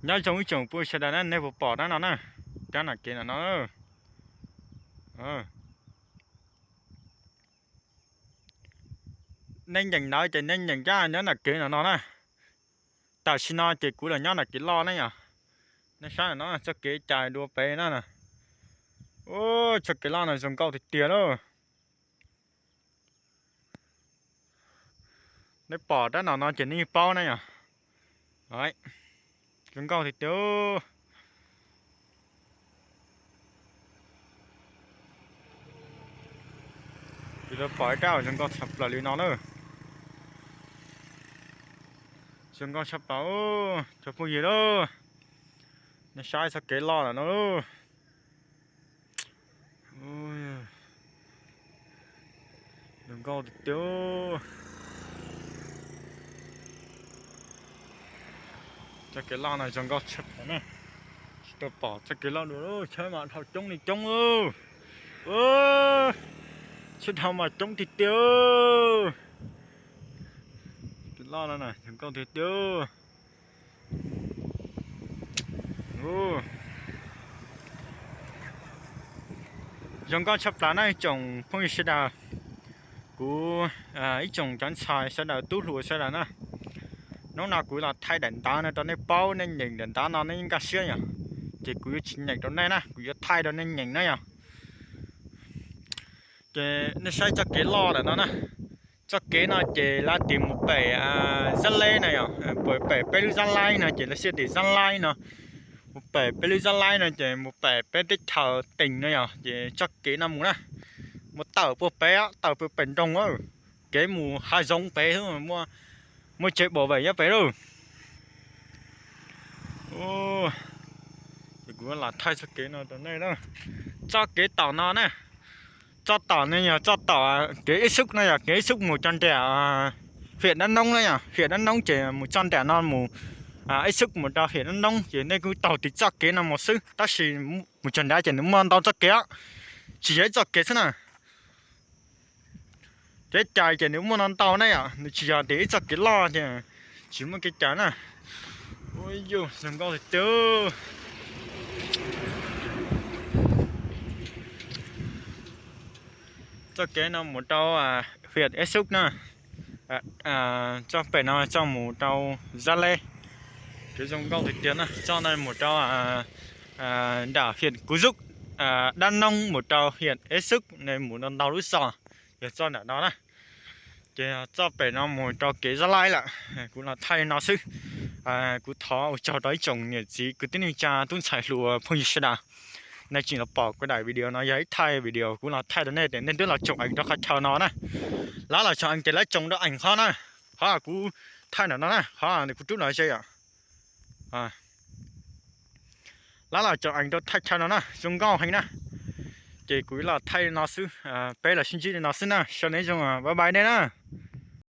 Nyob zoo ib tsoom phooj ywg sawv daws na, nej puas pom rab no na, rab nam kev no no. Nej nyeem ntawd ces nej nyeem caj nyob nam kev no no na. Tam sim no ces kuv los nyob nam kev loj na yom. Nej saib no txoj kev cais dua pem na. Txoj kev loj no zoo nkauj tiag tiag lauj. Nej pom rab no no ces nej yeej paub na yom. Zoo nkauj tiag tiag. Kuv yuav pom ib rab zoo nkauj tshaj plaws li no na. Zoo nkauj tshaj plaws, cov phooj ywg lauj. Nej saib txoj kev loj lawm no lauj. Zoo nkauj tiag tiag. Txoj kev loj no zoo nkauj tshaj plaws na. Tsis tau pom txoj kev loj dua, chaw mas dhau coob li coob. Chaw dhau mas coob tiag tiag. Kev loj no zoo nkauj tiag tiag. Zoo nkauj tshaj plaws na ib tsoom phooj ywg sawv daws, kuv ib tsoom cov ntxhais sawv daws, tub hluas sawv daws na. Hnub no kuv los thaij daim ntawv no rau nej paub, nej nyeem daim ntawv no nej nkag siab yom. Ces kuv yuav tsis nyeem rau nej na, kuv yuav thaij rau nej nyeem na yom. Ces nej saib txoj kev loj lawm no na. Txoj kev no ces lawv tias mus pem Zab Leb na yom, pem peb lub Zab Laib no ces lawv xij tias Zab Laib no. Mus pem peb lub Zab Laib no ces mus pem peb teb chaws Teem no yom, ces txoj kev no mus na, mus tawm puag pem, tawm puag pem nroog, kev mus hav zoov pem, muaj tsev pov vem nyob pem lauj. Ces kuv los thaij txoj kev no rau nej na. Txoj kev tom no na, txoj tom no yog txoj tom kev ib xub no yom, kev ib xub mus txog nram Hiam Dab Noob na yom, Hiam Dab Noob ces mus txog nram no mus, ib xub mus rau Hiam Dab Noob ces nej kuj taug tis txoj kev no mus xwb, tab sis mus txog nrad ces nws muaj ntau txoj kev, tsis yog ib txoj kev xwb na. Kev cais ces nws muaj no ntau na yom, nws tsis yog tias ib txoj kev loj ces tsis muaj kev cais na. Ua yus zoo nkauj tiag tiag. Txoj kev no mus rau Hiam Eb Xub na. Txoj pem no txoj mus rau Zab Leb, kev zoo nkauj tiag tiag na. Txoj no mus rau nram Hiam Kuv Zub, Dab Noob mus rau Hiam Eb Xub, nws mus ntau ntau lub zos, yog txoj nram no na. Ces txoj pem no mus rau kev Zab Laib lawm. Kuv los thaij no xwb. Kuv thov ua tsaug rau ib tsoom niam txiv kwv tij neej tsa tub ntxhais hluas phooj ywg sawv daws, nej tseem los pom kuv daim video no, yog ib thaij video kuv los thaij rau nej tias nej twb los tsoom eev rau qhov chaw no na. Lawv los tsoom eev ces lawv tsoom rau eev qhov na, qhov kuv thaij ntawm no na, qhov kuv rub los ze os. Lawv los tsoom eev rau thaj chaw no na, zoo nkauj heev na. Ces kuv los thaij no xwb, peb los sib ntsib li no xwb na, sau nej zoo, bye bye nej na.